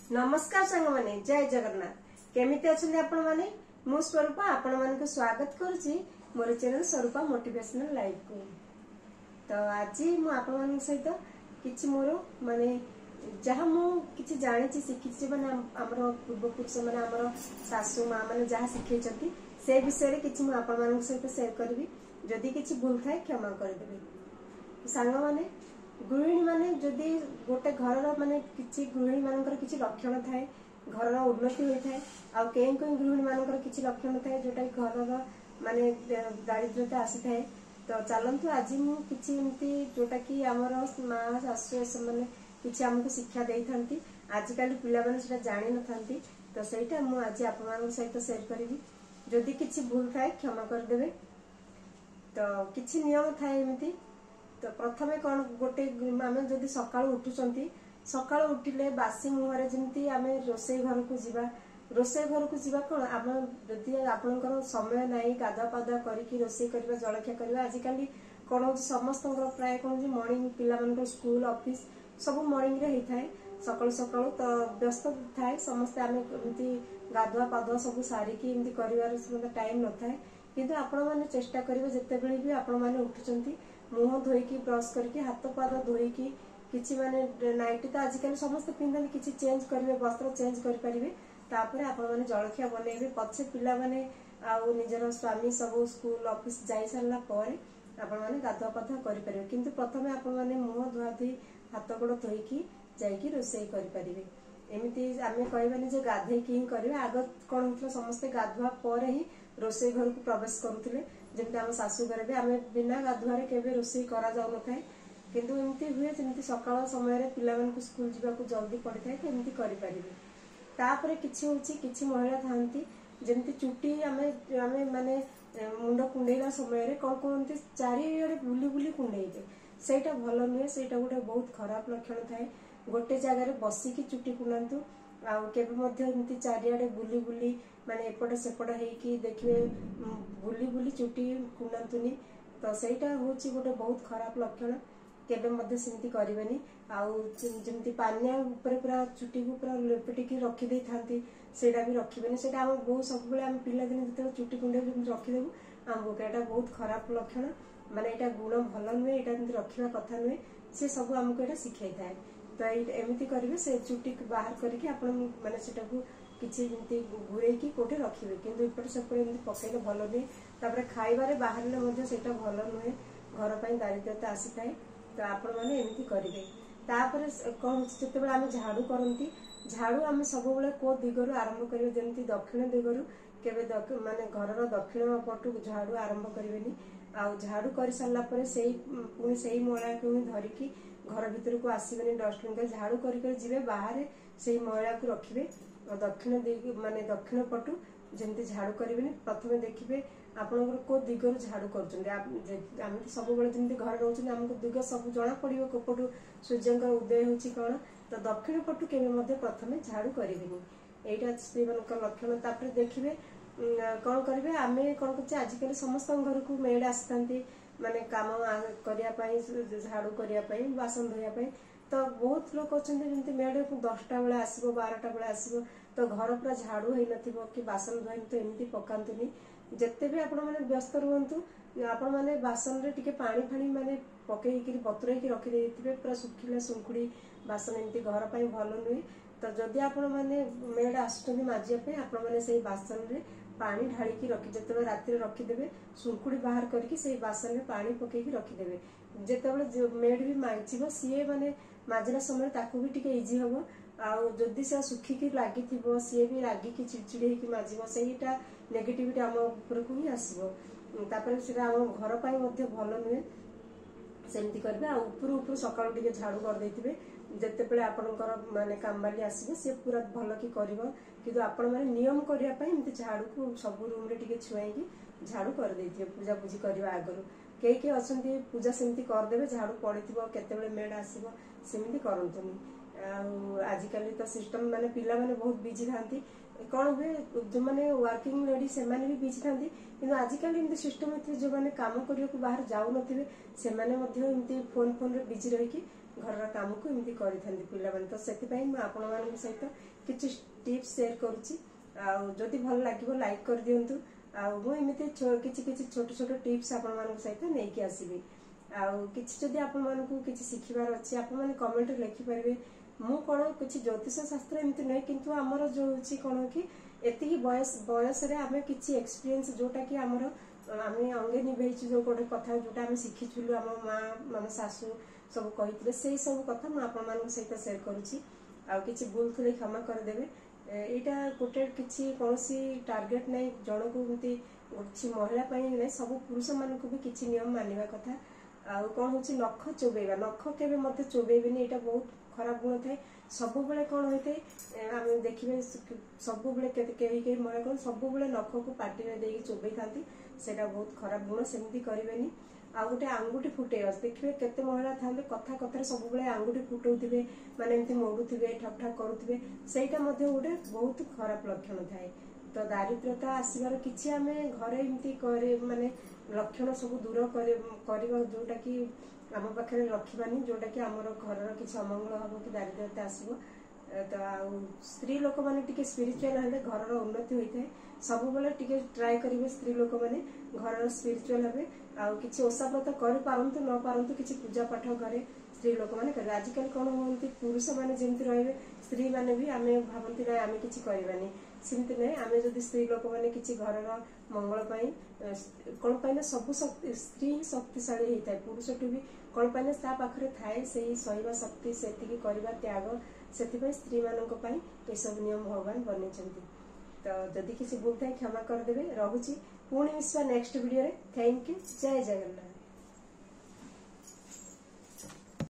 ନମସ୍କାର ସାଙ୍ଗମାନେ, ଜୟ ଜଗନ୍ନାଥ। କେମିତି ଅଛନ୍ତି ଆପଣମାନେ? ମୁଁ ସ୍ୱରୂପା ଆପଣମାନଙ୍କୁ ସ୍ୱାଗତ କରୁଛି ମୋର ଚ୍ୟାନେଲ ସ୍ୱରୂପା ମୋଟିଭେସନାଲ ଲାଇଫକୁ। ତ ଆଜି ମୁଁ ଆପଣମାନଙ୍କ ସହିତ କିଛି ମୋର ମାନେ ଯାହା ମୁଁ କିଛି ଜାଣିଛି, ଶିଖିଛି, ମାନେ ଆମର ପୂର୍ବପୁରୁଷ ମାନେ ଆମର ଶାଶୁ ମା ମାନେ ଯାହା ଶିଖେଇଛନ୍ତି ସେ ବିଷୟରେ କିଛି ମୁଁ ଆପଣମାନଙ୍କ ସହିତ ସେୟାର କରିବି। ଯଦି କିଛି ଭୁଲ ଥାଏ କ୍ଷମା କରିଦେବେ। ସାଙ୍ଗମାନେ, ଗୃହିଣୀ ମାନେ ଯଦି ଗୋଟେ ଘରର ମାନେ କିଛି ଗୃହିଣୀ ମାନଙ୍କର କିଛି ଲକ୍ଷଣ ଥାଏ, ଘରର ଉନ୍ନତି ହୋଇଥାଏ। ଆଉ କେଉଁ କେଉଁ ଗୃହିଣୀ ମାନଙ୍କର କିଛି ଲକ୍ଷଣ ଥାଏ ଯୋଉଟା କି ଘରର ମାନେ ଦାରିଦ୍ର୍ୟତା ଆସିଥାଏ। ତ ଚାଲନ୍ତୁ, ଆଜି ମୁଁ କିଛି ଏମିତି ଯୋଉଟା କି ଆମର ମା ଶାଶୁ ସେମାନେ କିଛି ଆମକୁ ଶିକ୍ଷା ଦେଇଥାନ୍ତି, ଆଜିକାଲି ପିଲାମାନେ ସେଟା ଜାଣିନଥାନ୍ତି, ତ ସେଇଟା ମୁଁ ଆଜି ଆପଣମାନଙ୍କ ସହିତ ସେୟାର କରିବି। ଯଦି କିଛି ଭୁଲ ଥାଏ କ୍ଷମା କରିଦେବେ। ତ କିଛି ନିୟମ ଥାଏ ଏମିତି। ତ ପ୍ରଥମେ କଣ, ଗୋଟେ ଆମେ ଯଦି ସକାଳୁ ଉଠୁଛନ୍ତି, ସକାଳୁ ଉଠିଲେ ବାସି ମୁହଁରେ ଯେମିତି ଆମେ ରୋଷେଇ ଘରକୁ ଯିବା। ରୋଷେଇ ଘରକୁ ଯିବା କଣ, ଆମେ ଯଦି ଆପଣଙ୍କର ସମୟ ନାହିଁ ଗାଧୁଆ ପାଧୁଆ କରିକି ରୋଷେଇ କରିବା, ଜଳଖିଆ କରିବା। ଆଜିକାଲି କଣ ହଉଛି, ସମସ୍ତଙ୍କର ପ୍ରାୟ କଣ ହଉଛି, ମର୍ଣ୍ଣିଂ ପିଲାମାନଙ୍କର ସ୍କୁଲ ଅଫିସ ସବୁ ମର୍ଣ୍ଣିଂରେ ହେଇଥାଏ, ସକାଳୁ ସକାଳୁ ତ ବ୍ୟସ୍ତ ଥାଏ ସମସ୍ତେ। ଆମେ ଏମିତି ଗାଧୁଆ ପାଧୁଆ ସବୁ ସାରିକି ଏମିତି କରିବାର ଟାଇମ ନଥାଏ। କିନ୍ତୁ ଆପଣମାନେ ଚେଷ୍ଟା କରିବେ, ଯେତେବେଳେ ବି ଆପଣମାନେ ଉଠୁଛନ୍ତି, ମୁହଁ ଧୋଇକି, ବ୍ରଶ କରିକି, ହାତ ପାଦ ଧୋଇକି, କିଛି ମାନେ ନାଇଟି ତ ଆଜିକାଲି ସମସ୍ତେ ପିନ୍ଧନ୍ତି, କିଛି ଚେଞ୍ଜ କରିବେ, ବସ୍ତ୍ର ଚେଞ୍ଜ କରିପାରିବେ। ତାପରେ ଆପଣମାନେ ଜଳଖିଆ ବନେଇବେ। ପଛେ ପିଲାମାନେ ଆଉ ନିଜର ସ୍ୱାମୀ ସବୁ ସ୍କୁଲ ଅଫିସ ଯାଇ ସାରିଲା ପରେ ଆପଣମାନେ ଗାଧୁଆ ପାଧୁଆ କରିପାରିବେ, କିନ୍ତୁ ପ୍ରଥମେ ଆପଣମାନେ ମୁହଁ ଧୁଆ ଧୁଇ ହାତ ଗୋଡ଼ ଧୋଇକି ଯାଇକି ରୋଷେଇ କରିପାରିବେ। ଏମିତି ଆମେ କହିବାନି ଯେ ଗାଧେଇକି ହିଁ କରିବେ। ଆଗ କଣ ହଉଥିଲା, ସମସ୍ତେ ଗାଧୁଆ ପରେ ହିଁ ରୋଷେଇ ଘରକୁ ପ୍ରବେଶ କରୁଥିଲେ। ଯେମିତି ଆମ ଶାଶୁ ଘରେ ବି ଆମେ ବିନା ଗାଧୁଆରେ କେବେ ରୋଷେଇ କରାଯାଉନଥାଏ। କିନ୍ତୁ ଏମିତି ହୁଏ, ଯେମିତି ସକାଳ ସମୟରେ ପିଲାମାନଙ୍କୁ ସ୍କୁଲ ଯିବାକୁ ଜଲ୍ଦି ପଡିଥାଏ, ତ ଏମିତି କରିପାରିବେ। ତାପରେ କିଛି ହଉଛି, କିଛି ମହିଳା ଥାଆନ୍ତି ଯେମିତି ଚୁଟି ଆମେ ମାନେ ମୁଣ୍ଡ କୁଣ୍ଡେଇଲା ସମୟରେ କଣ କୁହନ୍ତି, ଚାରିଆଡେ ବୁଲି ବୁଲି କୁଣ୍ଡେଇବେ। ସେଇଟା ଭଲ ନୁହେଁ, ସେଇଟା ଗୋଟେ ବହୁତ ଖରାପ ଲକ୍ଷଣ ଥାଏ। ଗୋଟେ ଜାଗାରେ ବସିକି ଚୁଟି କୁଣ୍ଡାନ୍ତୁ। ଆଉ କେବେ ମଧ୍ୟ ଏମିତି ଚାରିଆଡେ ବୁଲି ବୁଲି ମାନେ ଏପଟ ସେପଟ ହେଇକି ଦେଖିବେ, ବୁଲି ବୁଲି ଚୁଟି କୁଣ୍ଡାନ୍ତୁନି। ତ ସେଇଟା ହଉଛି ଗୋଟେ ବହୁତ ଖରାପ ଲକ୍ଷଣ, କେବେ ମଧ୍ୟ ସେମିତି କରିବେନି। ଆଉ ଯେମିତି ପାନିଆ ଉପରେ ପୁରା ଚୁଟିକୁ ପୁରା ଲେପଟିକି ରଖିଦେଇଥାନ୍ତି, ସେଇଟା ବି ରଖିବେନି। ସେଇଟା ଆମ ବୋଉ ସବୁବେଳେ, ଆମେ ପିଲାଦିନେ ଯେତେବେଳେ ଚୁଟି କୁଣ୍ଡେଇବୁ ଯେମିତି ରଖିଦେବୁ, ଆମ ବୋଉ ଏଇଟା ବହୁତ ଖରାପ ଲକ୍ଷଣ, ମାନେ ଏଇଟା ଗୁଣ ଭଲ ନୁହେଁ, ଏଇଟା ଏମିତି ରଖିବା କଥା ନୁହେଁ। ସେ ସବୁ ଆମକୁ ଏଇଟା ଶିଖେଇଥାଏ। ତ ଏମିତି କରିବେ, ସେ ଚୁଟି ବାହାର କରିକି ଆପଣ ମାନେ ସେଟାକୁ କିଛି ଏମିତି ଘୁରେଇକି କୋଉଠି ରଖିବେ, କିନ୍ତୁ ଏପଟ ସେପଟ ଏମିତି ପକେଇଲେ ଭଲ ନୁହେଁ। ତାପରେ ଖାଇବାରେ ବାହାରିଲେ ମଧ୍ୟ ସେଇଟା ଭଲ ନୁହେଁ, ଘର ପାଇଁ ଦାରିଦ୍ର୍ୟତା ଆସିଥାଏ। ତ ଆପଣମାନେ ଏମିତି କରିବେ। ତାପରେ କଣ ହଉଛି, ଯେତେବେଳେ ଆମେ ଝାଡୁ କରନ୍ତି, ଝାଡୁ ଆମେ ସବୁବେଳେ କୋଉ ଦିଗରୁ ଆରମ୍ଭ କରିବେ? ଯେମିତି ଦକ୍ଷିଣ ଦିଗରୁ କେବେ ମାନେ ଘରର ଦକ୍ଷିଣ ପଟୁ ଝାଡୁ ଆରମ୍ଭ କରିବେନି। ଆଉ ଝାଡୁ କରିସାରିଲା ପରେ ସେଇ ପୁଣି ସେଇ ମଇଳାକୁ ହିଁ ଧରିକି ଘର ଭିତରକୁ ଆସିବେନି। ଡଷ୍ଟବିନ କରି ଝାଡୁ କରି କରି ଯିବେ, ବାହାରେ ସେଇ ମଇଳାକୁ ରଖିବେ। ଦକ୍ଷିଣ ଦିଗ ମାନେ ଦକ୍ଷିଣ ପଟୁ ଯେମିତି ଝାଡୁ କରିବେନି। ପ୍ରଥମେ ଦେଖିବେ ଆପଣଙ୍କର କୋଉ ଦିଗରୁ ଝାଡୁ କରୁଛନ୍ତି। ଆମେ ତ ସବୁବେଳେ ଯେମିତି ଘରେ ରହୁଛନ୍ତି, ଆମକୁ ଦିଗ ସବୁ ଜଣା ପଡିବ, କୋଉପଟୁ ସୂର୍ଯ୍ୟଙ୍କର ଉଦୟ ହେଉଛି କଣ। ତ ଦକ୍ଷିଣ ପଟୁ କେବେ ମଧ୍ୟ ପ୍ରଥମେ ଝାଡୁ କରିବେନି, ଏଇଟା ସ୍ତ୍ରୀମାନଙ୍କ ଲକ୍ଷଣ। ତାପରେ ଦେଖିବେ କଣ କରିବେ, ଆମେ କଣ କରୁଛେ, ଆଜିକାଲି ସମସ୍ତଙ୍କ ଘରକୁ ମେଡ୍ ଆସିଥାନ୍ତି, ମାନେ କାମ କରିବା ପାଇଁ, ଝାଡୁ କରିବା ପାଇଁ, ବାସନ ଧୋଇବା ପାଇଁ। ତ ବହୁତ ଲୋକ ଅଛନ୍ତି ଯେମିତି ମେଡ୍ 10ଟା ବେଳେ ଆସିବ, 12ଟା ବେଳେ ଆସିବ, ତ ଘର ପୁରା ଝାଡୁ ହେଇନଥିବ କି ବାସନ ଧୁଆ ହେଇନଥିବ। ଏମିତି ପକାନ୍ତୁନି। ଯେତେ ବି ଆପଣମାନେ ବ୍ୟସ୍ତ ରୁହନ୍ତୁ, ଆପଣମାନେ ବାସନରେ ଟିକେ ପାଣି ଫାଣି ମାନେ ପକେଇକିରି ବତୁରେଇକି ରଖିଦେଇଥିବେ। ପୁରା ଶୁଖିଲା ଶୁଙ୍ଖୁଡି ବାସନ ଏମିତି ଘର ପାଇଁ ଭଲ ନୁହେଁ। ତ ଯଦି ଆପଣମାନେ ମେଡ୍ ଆସୁଛନ୍ତି ମାଜିବା ପାଇଁ, ଆପଣମାନେ ସେଇ ବାସନରେ ପାଣି ଢାଳିକି ରଖି ଯେତେବେଳେ ରାତିରେ ରଖିଦେବେ, ଶୁଙ୍ଖୁଡି ବାହାର କରିକି ସେଇ ବାସନରେ ପାଣି ପକେଇକି ରଖିଦେବେ। ଯେତେବେଳେ ମେଡ୍ ବି ମାଜିବ, ସିଏ ମାନେ ମାଜିଲା ସମୟରେ ତାକୁ ବି ଟିକେ ଇଜି ହବ। ଆଉ ଯଦି ସେ ଶୁଖିକି ଲାଗିଥିବ, ସିଏ ବି ରାଗିକି ଚିଡଚିଡି ହେଇକି ମାଜିବ, ସେଇଟା ନେଗେଟିଭିଟି ଆମ ଉପରକୁ ହିଁ ଆସିବ। ତାପରେ ସେଟା ଆମ ଘର ପାଇଁ ମଧ୍ୟ ଭଲ ନୁହେଁ। ସେମିତି କରିବେ। ଆଉ ଉପରୁ ଉପରୁ ସକାଳୁ ଟିକେ ଝାଡୁ କରିଦେଇଥିବେ, ଯେତେବେଳେ ଆପଣଙ୍କର ମାନେ କାମବାଲି ଆସିବ ସିଏ ପୁରା ଭଲ କି କରିବ। କିନ୍ତୁ ଆପଣମାନେ ନିୟମ କରିବା ପାଇଁ ଏମିତି ଝାଡୁକୁ ସବୁ ରୁମରେ ଟିକେ ଛୁଆଇକି ଝାଡୁ କରିଦେଇଥିବେ ପୂଜା ପୂଜି କରିବା ଆଗରୁ। କେହି କେହି ଅଛନ୍ତି ପୂଜା ସେମିତି କରିଦେବେ, ଝାଡୁ ପଡିଥିବ, କେତେବେଳେ ମେଡ୍ ଆସିବ, ସେମିତି କରନ୍ତୁନି। ଆଉ ଆଜିକାଲି ତ ସିଷ୍ଟମ ମାନେ ପିଲାମାନେ ବହୁତ ବିଜି ଥାନ୍ତି। କଣ ହୁଏ, ଯୋଉମାନେ ୱାର୍କିଂ ଲେଡି ସେମାନେ ବି ବିଜି ଥାନ୍ତି, କିନ୍ତୁ ଆଜିକାଲି ଏମିତି ସିଷ୍ଟମ ହେଇଥିବ, ଯୋଉମାନେ କାମ କରିବାକୁ ବାହାରେ ଯାଉନଥିବେ ସେମାନେ ମଧ୍ୟ ଏମିତି ଫୋନରେ ବିଜି ରହିକି ଘରର କାମକୁ ଏମିତି କରିଥାନ୍ତି ପିଲାମାନେ। ତ ସେଥିପାଇଁ ମୁଁ ଆପଣମାନଙ୍କ ସହିତ କିଛି ଟିପ୍ସ ସେୟାର କରୁଛି। ଆଉ ଯଦି ଭଲ ଲାଗିବ ଲାଇକ୍ କରିଦିଅନ୍ତୁ। ଆଉ ମୁଁ ଏମିତି କିଛି କିଛି ଛୋଟ ଛୋଟ ଟିପ୍ସ ଆପଣମାନଙ୍କ ସହିତ ନେଇକି ଆସିବି। ଆଉ କିଛି ଯଦି ଆପଣମାନଙ୍କୁ କିଛି ଶିଖିବାର ଅଛି, ଆପଣମାନେ କମେଣ୍ଟରେ ଲେଖିପାରିବେ। ମୁଁ କ'ଣ କିଛି ଜ୍ୟୋତିଷ ଶାସ୍ତ୍ର ଏମିତି ନୁହେଁ, କିନ୍ତୁ ଆମର ଯୋଉ ହେଉଛି କ'ଣ କି ଏତିକି ବୟସରେ ଆମେ କିଛି ଏକ୍ସପିରିଏନ୍ସ ଯୋଉଟା କି ଆମର ଆମେ ଅଙ୍ଗେ ନିଭେଇଛୁ, ଯୋଉ ଗୋଟେ କଥା ଯୋଉଟା ଆମେ ଶିଖିଥିଲୁ, ଆମ ମା, ଆମ ଶାଶୁ ସବୁ କହିଥିଲେ, ସେଇ ସବୁ କଥା ମୁଁ ଆପଣମାନଙ୍କ ସହିତ ସେୟାର କରୁଛି। ଆଉ କିଛି ଭୁଲ ଥିଲେ କ୍ଷମା କରିଦେବେ। ଏଇଟା ଗୋଟେ କିଛି କୌଣସି ଟାର୍ଗେଟ ନାହିଁ ଜଣକୁ, ଏମିତି କିଛି ମହିଳା ପାଇଁ ନାହିଁ, ସବୁ ପୁରୁଷମାନଙ୍କୁ ବି କିଛି ନିୟମ ମାନିବା କଥା। ଆଉ କ'ଣ ହଉଛି, ନଖ ଚୋବେଇବା। ନଖ କେବେ ମଧ୍ୟ ଚୋବେଇବେନି, ଏଇଟା ବହୁତ ଖରାପ ଗୁଣ ଥାଏ। ସବୁବେଳେ କ'ଣ ହୋଇଥାଏ, ଆମେ ଦେଖିବେ ସବୁବେଳେ କେହି କେହି ମହିଳା କ'ଣ ସବୁବେଳେ ନଖକୁ ପାଟିରେ ଦେଇକି ଚୋବେଇଥାନ୍ତି, ସେଇଟା ବହୁତ ଖରାପ ଗୁଣ, ସେମିତି କରିବେନି। ଆଉ ଗୋଟେ ଆଙ୍ଗୁଠି ଫୁଟେଇବା। ଦେଖିବେ କେତେ ମହିଳା ଥାନ୍ତି କଥା କଥାରେ ସବୁବେଳେ ଆଙ୍ଗୁଠି ଫୁଟଉଥିବେ, ମାନେ ଏମିତି ମୋଡୁଥିବେ, ଠକ୍ ଠକ୍ କରୁଥିବେ, ସେଇଟା ମଧ୍ୟ ଗୋଟେ ବହୁତ ଖରାପ ଲକ୍ଷଣ ଥାଏ। ତ ଦାରିଦ୍ରତା ଆସିବାର କିଛି ଆମେ ଘରେ ଏମିତି କରେ, ମାନେ ଲକ୍ଷଣ ସବୁ ଦୂର କରିବା, ଯୋଉଟା କି ଆମ ପାଖରେ ରଖିବାନି, ଯୋଉଟା କି ଆମର ଘରର କିଛି ଅମଙ୍ଗଳ ହବ କି ଦାରିଦ୍ରତା ଆସିବ। ତ ଆଉ ସ୍ତ୍ରୀ ଲୋକମାନେ ଟିକେ ସ୍ପିରିଚୁଆଲ ହେଲେ ଘରର ଉନ୍ନତି ହୋଇଥାଏ। ସବୁବେଳେ ଟିକେ ଟ୍ରାଏ କରିବେ ସ୍ତ୍ରୀ ଲୋକମାନେ ଘରର ସ୍ପିରିଚୁଆଲ ହେବେ। ଆଉ କିଛି ଓଷା ବ୍ରତ କରିପାରନ୍ତୁ ନ ପାରନ୍ତୁ, କିଛି ପୂଜା ପାଠ ଘରେ ସ୍ତ୍ରୀ ଲୋକମାନେ କରିବେ। ଆଜିକାଲି କ'ଣ ହୁଅନ୍ତି, ପୁରୁଷମାନେ ଯେମିତି ରହିବେ, ସ୍ତ୍ରୀ ମାନେ ବି ଆମେ ଭାବନ୍ତି ନାଇଁ ଆମେ କିଛି କରିବାନି, ସେମିତି ନାହିଁ। ଆମେ ଯଦି ସ୍ତ୍ରୀ ଲୋକମାନେ କିଛି ଘରର ମଙ୍ଗଳ ପାଇଁ, କ'ଣ ପାଇଁ ନା ସବୁ ଶକ୍ତି ସ୍ତ୍ରୀ ହିଁ ଶକ୍ତିଶାଳୀ ହେଇଥାଏ ପୁରୁଷଠୁ ବି। କ'ଣ ପାଇଁ ନା ତା ପାଖରେ ଥାଏ ସେଇ ସହିବା ଶକ୍ତି, ସେତିକି କରିବା ତ୍ୟାଗ। ସେଥିପାଇଁ ସ୍ତ୍ରୀମାନଙ୍କ ପାଇଁ ଏସବୁ ନିୟମ ଭଗବାନ ବନେଇଛନ୍ତି। ତ ଯଦି କିଛି ଭୁଲ ଥାଏ କ୍ଷମା କରିଦେବେ। ରହୁଛି, ପୁଣି ମିଶିବା ନେକ୍ସଟ ଭିଡିଓରେ। Thank you, Jay Jagannath.